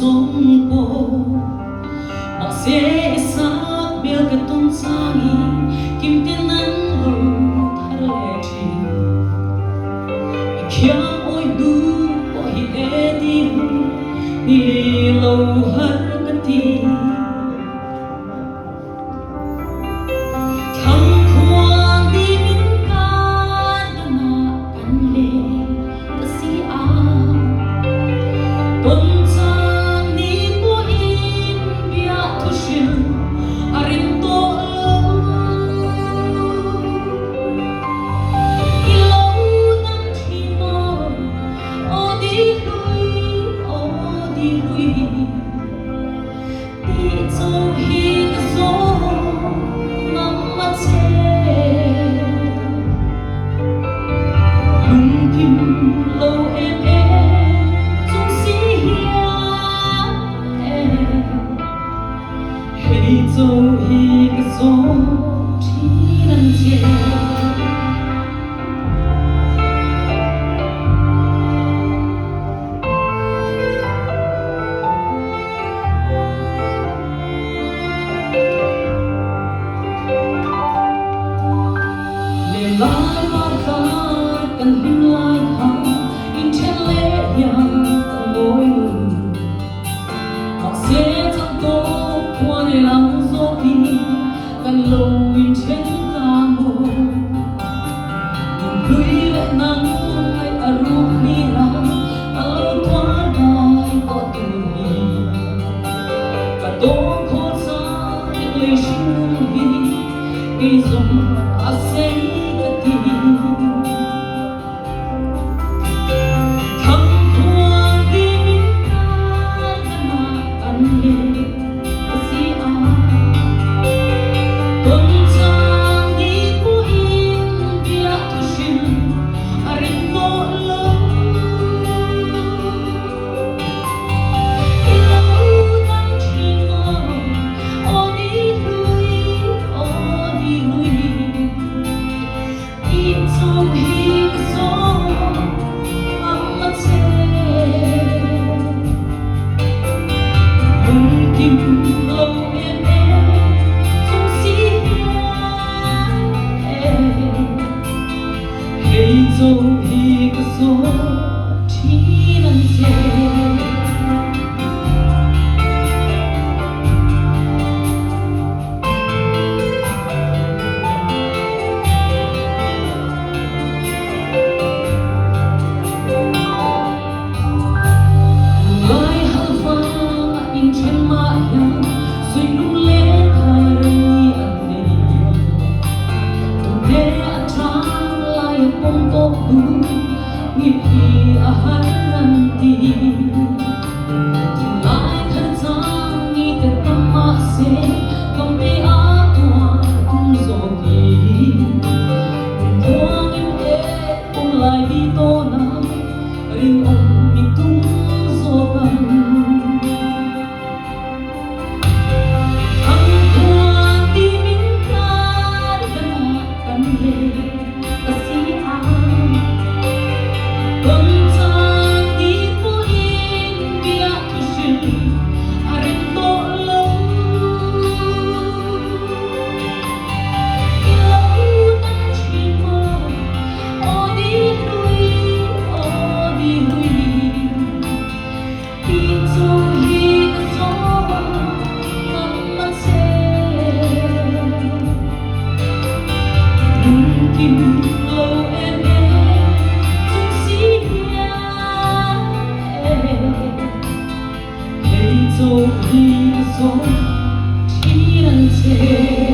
Chung pawh mahse i sak hmel ka tum changin kimte nan lo thar leh thin. I khiang awi hnu pawh hi e ti hun ni lo har ka ti. Thlang khuang ni min kar danah kan le ka si a. Ton cang ni pawhin bia thu hril a rem tawh lo. I lo dam thin maw, aw di hlui, aw di hlui. Ti chu hi ka zawng ngam a che. Lungkim lo em em chung si hian e. Hei chu hi ka zawng thin an che. Lelai par kar kan hlim lai kha inthen leh hian kan ngawi lo. Mahse chang tawk khua nei lang zawkin kan lo inthen ta maw. Nunhlui leh nang ngaih a ruk hlira a lo tuar dai tawh tur hi. Ka tawng khawl chang in lei hringnun hi kei zawng a sei ka ti. Thang khuang ti min kar ka nah kan le ka si a. Ton chang ni pawhin bia thu hrim a rem tawh lo. I lo dam thin maw, aw ni hlui, aw ni hlui. Tih chu hi ka zawng ngam a che. Lungkim lo em em chung si hian e. Hei chu hi ka zawng thin an che. Lai hal vangah inthen mah hian suihlung leng thar ni an nei. Tumte a tang lai a pawm tawh hnu ngip hi a har an ti. Thinlai thar chang ni te tam mahse kamte a tuar tum zawk i. Thuangin e pawm lai di tawn a rinawm mi tum zawk ang. Thang khuan ti min kar danah kan le ka si a. Ton chang ni pawhin bia thu hril a rem tawh lo. I lo dam thin maw, aw ni hlui, aw ni hlui. Tih chu hi ka zawng ngam a che. Lungkim lo em em chung si hian e. Hei chu hi ka zawng thin an che.